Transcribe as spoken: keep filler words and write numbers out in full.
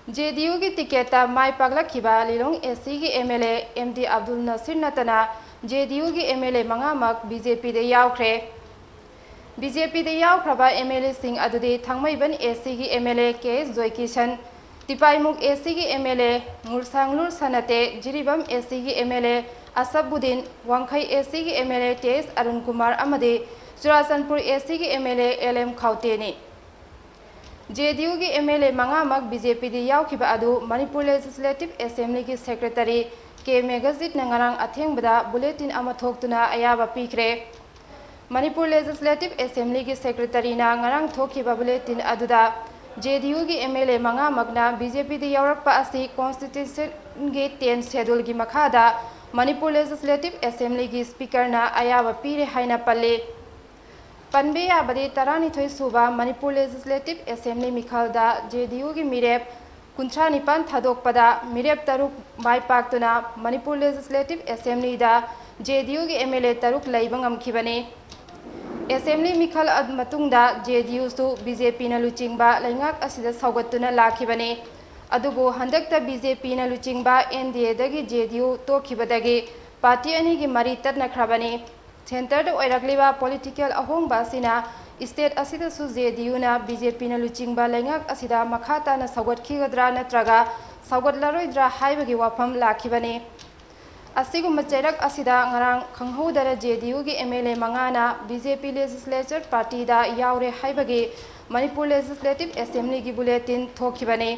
J D ꯌꯨꯒꯤ ꯇꯤꯀꯦꯠꯇ ꯃꯥꯏ ꯄꯥꯛꯂꯛꯈꯤꯕ Lilong A ꯁꯤꯒꯤ M L A M D Abdul Nasir ꯅꯠꯇꯅ ꯖꯦ ꯗꯤ ꯌꯨꯒꯤ ꯑꯦꯝ ꯑꯦꯜ ꯑꯦ ꯃꯉꯥꯃꯛ ꯕꯤ ꯖꯦ ꯄꯤꯗ ꯌꯥꯎꯈ꯭ꯔꯦ꯫ ꯕꯤ ꯖꯦ ꯄꯤꯗ ꯌꯥꯎꯈ꯭ꯔꯕ ꯑꯦꯝ ꯑꯦꯜ ꯑꯦꯁꯤꯡ ꯑꯗꯨꯗꯤ ꯊꯥꯡꯃꯩꯕꯟ ꯑꯦ ꯁꯤꯒꯤ M L A K S Joykishan, Tipaimukh A ꯁꯤꯒꯤ M L A Ngursanglur Sanate, Jiribam A ꯁꯤꯒꯤ M L A Ashabuddin, Wangkhei A ꯁꯤꯒꯤ M L A T S Arun Kumar ꯑꯃꯗꯤ ꯆꯨꯔꯥꯆꯥꯟꯄꯨꯔ ꯑꯦ ꯁꯤꯒꯤ M L A L M ꯈꯥꯎꯇꯦꯅꯤ꯫ ꯖꯦ ꯗꯤ ꯌꯨꯒꯤ ꯑꯦꯝ ꯑꯦꯜ ꯑꯦ ꯃꯉꯥꯃꯛ B J ꯄꯤꯗ ꯌꯥꯎꯈꯤꯕ ꯑꯗꯨ ꯃꯅꯤꯄꯨꯔ ꯂꯦꯖꯤꯁꯂꯦꯇꯤꯚ ꯑꯦꯁꯦꯝꯕ꯭ꯂꯤꯒꯤ ꯁꯦꯀ꯭ꯔꯦꯇꯔꯤ ꯀꯦ ꯃꯦꯘꯖꯤꯠꯅ ꯉꯔꯥꯡ ꯑꯊꯦꯡꯕꯗ ꯕꯨꯂꯦꯇꯤꯟ ꯑꯃ ꯊꯣꯛꯇꯨꯅ ꯑꯌꯥꯕ ꯄꯤꯈ꯭ꯔꯦ꯫ ꯃꯅꯤꯄꯨꯔ ꯂꯦꯖꯤꯁꯂꯦꯇꯤꯚ ꯑꯦꯁꯦꯝꯕ꯭ꯂꯤꯒꯤ ꯁꯦꯀ꯭ꯔꯦꯇꯔꯤꯅ ꯉꯔꯥꯡ ꯊꯣꯛꯈꯤꯕ ꯕꯨꯂꯦꯇꯤꯟ ꯑꯗꯨꯗ ꯖꯦ ꯗꯤ ꯌꯨꯒꯤ ꯑꯦꯝ ꯑꯦꯜ ꯑꯦ ꯃꯉꯥꯃꯛꯅ ꯕꯤ ꯖꯦ ꯄꯤꯗ ꯌꯥꯎꯔꯛꯄ ꯑꯁꯤ ꯀꯣꯟꯁꯇꯤꯇ꯭ꯌꯨꯁꯟꯒꯤ ꯇꯦꯟ ꯁꯦꯗꯨꯜꯒꯤ ꯃꯈꯥꯗ ꯃꯅꯤꯄꯨꯔ ꯂꯦꯖꯤꯁꯂꯦꯇꯤꯚ ꯑꯦꯁꯦꯝꯕ꯭ꯂꯤꯒꯤ ꯁ꯭ꯄꯤꯀꯔꯅ ꯑꯌꯥꯕ ꯄꯤꯔꯦ ꯍꯥꯏꯅ ꯄꯜꯂꯤ꯫ ꯄꯟꯕ ꯌꯥꯕꯗꯤ, ꯇꯔꯥꯅꯤꯊꯣꯏ ꯁꯨꯕ Manipur legislative assembly ꯃꯤꯈꯜꯗ J D ꯌꯨꯒꯤ ꯃꯤꯔꯦꯞ ꯀꯨꯟꯊ꯭ꯔꯥ ꯅꯤꯄꯥꯟ ꯊꯥꯗꯣꯛꯄꯗ ꯃꯤꯔꯦꯞ ꯇꯔꯨꯛ ꯃꯥꯏ ꯄꯥꯛꯇꯨꯅ ꯃꯅꯤꯄꯨꯔ ꯂꯦꯖꯤꯁꯂꯦꯇꯤꯚ ꯑꯦꯁꯦꯝꯕ꯭ꯂꯤꯗ ꯖꯦ ꯗꯤ ꯌꯨꯒꯤ ꯑꯦꯝ ꯑꯦꯜ ꯑꯦ ꯇꯔꯨꯛ ꯂꯩꯕ ꯉꯝꯈꯤꯕꯅꯤ꯫ ꯑꯦꯁꯦꯝꯕ꯭ꯂꯤ ꯃꯤꯈꯜ ꯑꯗꯨ ꯃꯇꯨꯡꯗ ꯖꯦ ꯗꯤ ꯌꯨꯁꯨ ꯕꯤ ꯖꯦ ꯄꯤꯅ ꯂꯨꯆꯤꯡꯕ ꯂꯩꯉꯥꯛ ꯑꯁꯤꯗ ꯁꯧꯒꯠꯇꯨꯅ ꯂꯥꯛꯈꯤꯕꯅꯤ꯫ ꯑꯗꯨꯕꯨ ꯍꯟꯗꯛꯇ ꯕꯤ ꯖꯦ ꯄꯤꯅ ꯂꯨꯆꯤꯡꯕ ꯑꯦꯟ ꯗꯤ ꯑꯦꯗꯒꯤ ꯖꯦ ꯗꯤ ꯌꯨ ꯇꯣꯛꯈꯤꯕꯗꯒꯤ ꯄꯥꯔꯇꯤ ꯑꯅꯤꯒꯤ ꯃꯔꯤ ꯇꯠꯅꯈ꯭ꯔꯕꯅꯤ꯫ ꯁꯦꯟꯇꯔꯗ ꯑꯣꯏꯔꯛꯂꯤꯕ ꯄꯣꯂꯤꯇꯤꯀꯦꯜ ꯑꯍꯣꯡꯕ ꯑꯁꯤꯅ ꯁ꯭ꯇꯦꯠ ꯑꯁꯤꯗꯁꯨ ꯖꯦ ꯗꯤ ꯌꯨꯅ ꯕꯤ ꯖꯦ ꯄꯤꯅ ꯂꯨꯆꯤꯡꯕ ꯂꯩꯉꯥꯛ ꯑꯁꯤꯗ ꯃꯈꯥ ꯇꯥꯅ ꯁꯧꯒꯠꯈꯤꯒꯗ꯭ꯔꯥ ꯅꯠꯇ꯭ꯔꯒ ꯁꯧꯒꯠꯂꯔꯣꯏꯗ꯭ꯔꯥ ꯍꯥꯏꯕꯒꯤ ꯋꯥꯐꯝ ꯂꯥꯛꯈꯤꯕꯅꯤ꯫ ꯑꯁꯤꯒꯨꯝꯕ ꯆꯩꯔꯛ ꯑꯁꯤꯗ ꯉꯔꯥꯡ ꯈꯪꯍꯧꯗꯅ ꯖꯦ ꯗꯤ ꯌꯨꯒꯤ ꯑꯦꯝ ꯑꯦꯜ ꯑꯦ ꯃꯉꯥꯅ ꯕꯤ ꯖꯦ ꯄꯤ ꯂꯦꯖꯤꯁꯂꯦꯆꯔ ꯄꯥꯔꯇꯤꯗ ꯌꯥꯎꯔꯦ ꯍꯥꯏꯕꯒꯤ ꯃꯅꯤꯄꯨꯔ ꯂꯦꯖꯤꯁꯂꯦꯇꯤꯚ ꯑꯦꯁꯦꯝꯕ꯭ꯂꯤꯒꯤ ꯕꯨꯂꯦꯇꯤꯟ ꯊꯣꯛꯈꯤꯕꯅꯤ꯫